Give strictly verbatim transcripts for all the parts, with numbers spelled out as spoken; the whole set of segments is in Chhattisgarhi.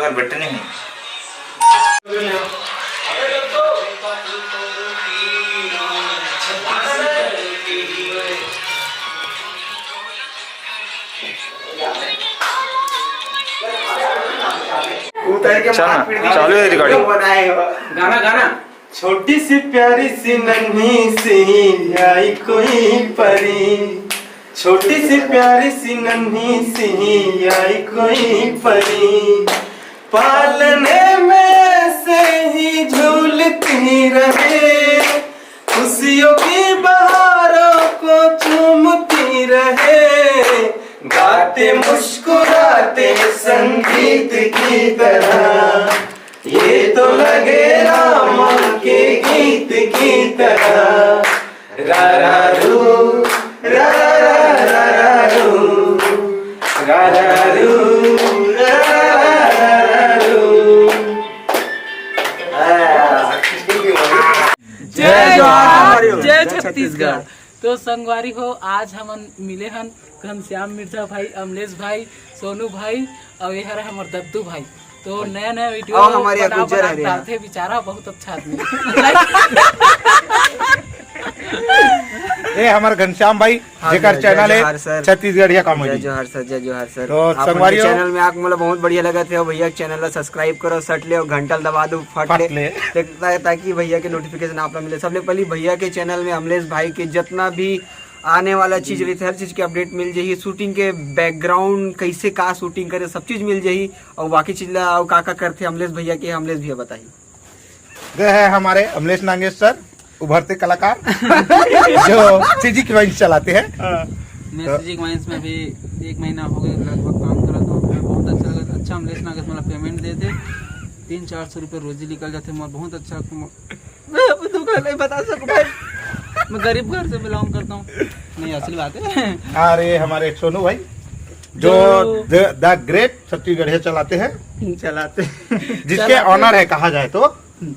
पर बटने हैं। उतर के चल ना, मारपीट भी चालू है recording। बनाए हो। गाना, गाना। छोटी सी प्यारी सी नन्ही सी आई कोई परी, छोटी सी प्यारी सी नन्ही सी आई कोई परी, पालने में से ही झूलती रहे, खुशियों की बहारों को चूमती रहे, गाते मुस्कुराते संगीत की तरह, ये तो लगे राम के गीत की तरह। रा रा रू, रा रा रा रा रू, रा रा रू, रा रा रा रू। जय जोहार, जय छत्तीसगढ़। तो संगवारी हो, आज हमन मिले हन घनश्याम मिर्जा भाई, अमलेश भाई, सोनू भाई, और ये हरे हमर दद्दू भाई। तो नया नया वीडियो और हमारे यहाँ बनाओ, गुज्जर बना हरे यहाँ। डालथे बेचारा, बहुत अच्छा आदमी। ए हमर घनश्याम भाई, हाँ, जेकर जय, जय channel है जोहार सर। छत्तीसगढ़िया comedy। जय जोहार सर, जय जोहार सर। तो आप मन के संगवारी हो। Channel में आके मोला बहुत बढ़िया लगत हे, भैया के channel ला subscribe करो, सट ले और घंटा ला दबा दो, फट फट ले। ले। ता-, ताकि भैया के notification आप ला मिले। सबले पहली भैया के channel में अमलेश भाई के जितना भी आने वाला चीज रहिथे, हर चीज के update मिल जाही, shooting के background कैसे का shooting करे, सब चीज मिल जाही। और बाकी चीज ला, और का का करथे अमलेश भैया के, अमलेश भैया बताही। गए हैं हमारे अमलेश नागेश सर, उभरते कलाकार, जो सीजी की वाइन्स चलाते हैं। हाँ। मैं तो सीजी की वाइन्स में भी एक महीना हो गया लगभग काम कर रहा था, मैं बहुत अच्छा लगा, अच्छा अमलेश नागेश मतलब payment देथे, तीन चार सौ रुपये रोजी निकल जाते, मैं बहुत अच्छा कमा-, मैं अब दुख नहीं बता सकूं भाई, मैं गरीब घर से belong करता हूँ, नहीं असली बात है। अरे हमारे सोनू भाई, जो जो the, the great छत्तीसगढ़िया चलाते हैं, चलाते हैं। जिसके चलाते owner हैं। है कहा जाए तो, हम्म।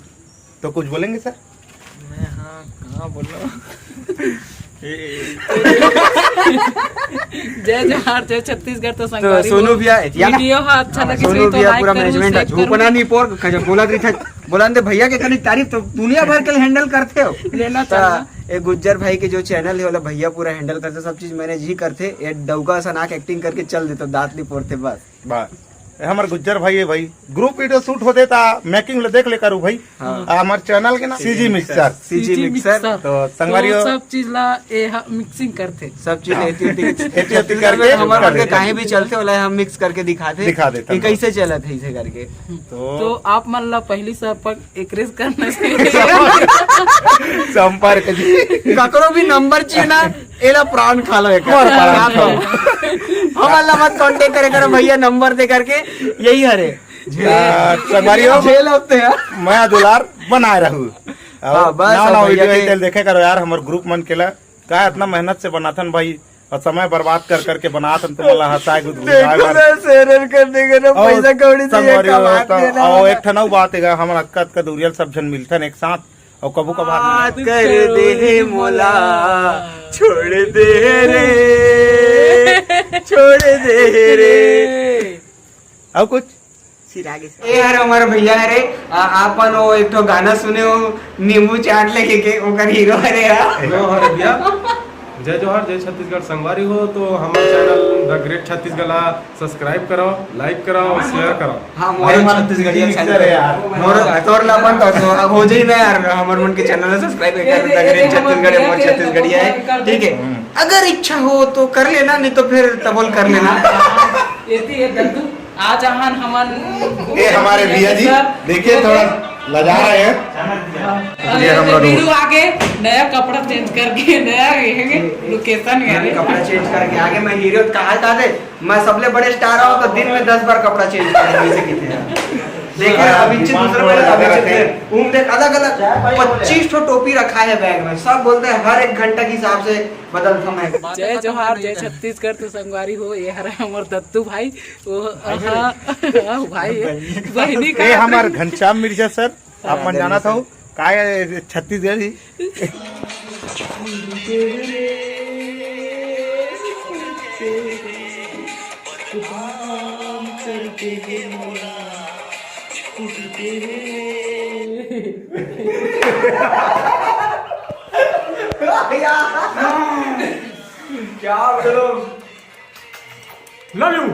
तो कुछ बोलेंगे सर? मैं हाँ, कहाँ बोलूँ? जय जोहार, जय छत्तीसगढ़। तो तो संगवारी सोनू हो, भैया, एतिया ना? वीडियो हा अच्छा हाँ, लगे सोनू तो भैया like पूरा करो, management share करो। झोपना नहीं पोर, कजब बोला रही था, बोला दे भैया के कनी तारीफ तो दुनिया भर के handle करते हो। लेना ता, चलना। ए गुज्जर भाई के जो channel है, वाला भैया पूरा handle करते, सब चीज manage ही करते। ए डौका सन आके acting करके चल देते, दांत नहीं पोरते बस। बस। ए, हमर गुज्जर भाई है भाई, group video shoot होते ता making ले देख ले करू भाई। हाँ। आ, हमर channel के ना CG CG mixer. Mixer. CG CG mixer. Mixer. तो संगवारी तो हो। सब चीज ला ए ह-, mixing करथे। सब चीज हाँ। एती ओती एती ओती छत्तीसगढ़ करके में हमर कर मन के देथे। काहे भी चलथे, ओला हम mix करके दिखाथे दिखा देथन कि तो। कैसे चलत है इसे करके। तो तो आप मन ला पहली संपर्क एकरे से करना चाहिए। संपर्क जी। ककरो भी number चाहिए ना, एला प्राण खा लो एक। और प्राण खाओ। हमन ला मत contact करे करो भैया, number दे करके यही हरे। आ, संगवारी हो, झेल होते हैं। मया दुलार बनाए रहू। और हाँ, बस, नवा, अब नवा भैया video के detail देखे करो यार, हमर group मन के ला का इतना मेहनत से बनाथन भाई, और समय बर्बाद कर करके बनाथन, तुम ला हंसाए गुदगुदाए देखो बर। ना, शेरन करने के ना और पैसा कौड़ी से संगवारी हो, कमा तो, देना और है। एक ठन अउ बात है, हमन अतका अतका दूरियल सब झन मिलथन एक साथ, और कबू कभार बात मिलथन। कर दे हे मोला, छोड़ दे रे, छोड़ दे रे। और कुछ? सिरागे से। ए यार, हमारा भैया है रे, आ, आपन वो एक ठो गाना सुने हो, नींबू चाट लेके के, ओकर हीरो है रे यार। जय जोहार भैया, जय जोहार, जय छत्तीसगढ़। संगवारी हो तो हमारे channel The Great छत्तीसगढ़ ला subscribe करो, like करो, share करो। हाँ, मोर अरे छत्तीसगढ़िया छत्तीसगढ़ है यार। मोर तोर ला अपन तो, तो अब हो जाई ना यार, हमर मन के channel ला subscribe कर, The Great छत्तीसगढ़ है, मोर छत्तीसगढ़िया है, ठीक है। हम्म। अगर इच्छा हो तो कर लेना, नहीं तो फिर तबोल कर लेना। एती है दद्दू। आज आहन हमन ए, हमारे भैया जी, सब देखिए, थोड़ा लजा रहे हैं। हाँ। ये हम लोग वीरू आगे नया कपड़ा change करके नया ये location में नया आगे। कपड़ा change करके आगे मैं हीरो कहा था दे, मैं सबले बड़े star हूँ तो दिन में दस बार कपड़ा change कर वैसे कितने हैं। देख रहे हैं, अभी चीज दूसरे बड़े, अभी चीज फिर घूम देख, अलग अलग पच्चीस ठो टोपी रखा है bag में, सब बोलते हैं हर एक घंटा के हिसाब से बदलता मैं। जय जोहार, जय छत्तीसगढ़। तो संगवारी हो, ये हरे हमर दत्तू भाई, वो, हाँ, हाँ, भाई है। बहिनी का ए, हमार घनश्याम मिर्जा सर, आप मन जानत हो, का ये छत्तीसगढ़ी? क्या बोलो? Love you।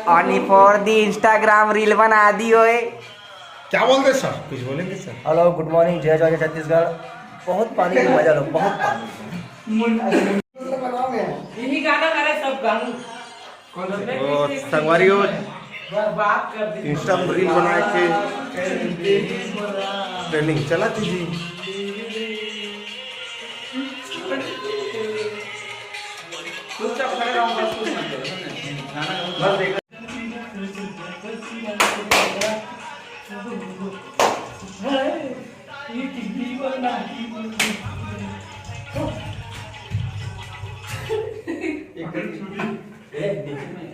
Only for the Instagram reel बना दी ओए। क्या बोलते सर? कुछ बोलेंगे सर? Hello, good morning, जय जवान, जय छत्तीसगढ़। बहुत पानी की मजा लो, बहुत पानी। यही गाना हमारा सब गाऊं। तो संगवारी हो, बर्बाद कर दी। Insta में reel बना के trending चला दीजिए। चुपचाप खड़े रहो, बस कुछ मत करो, समझे? गाना गाओ। बस देखो। एक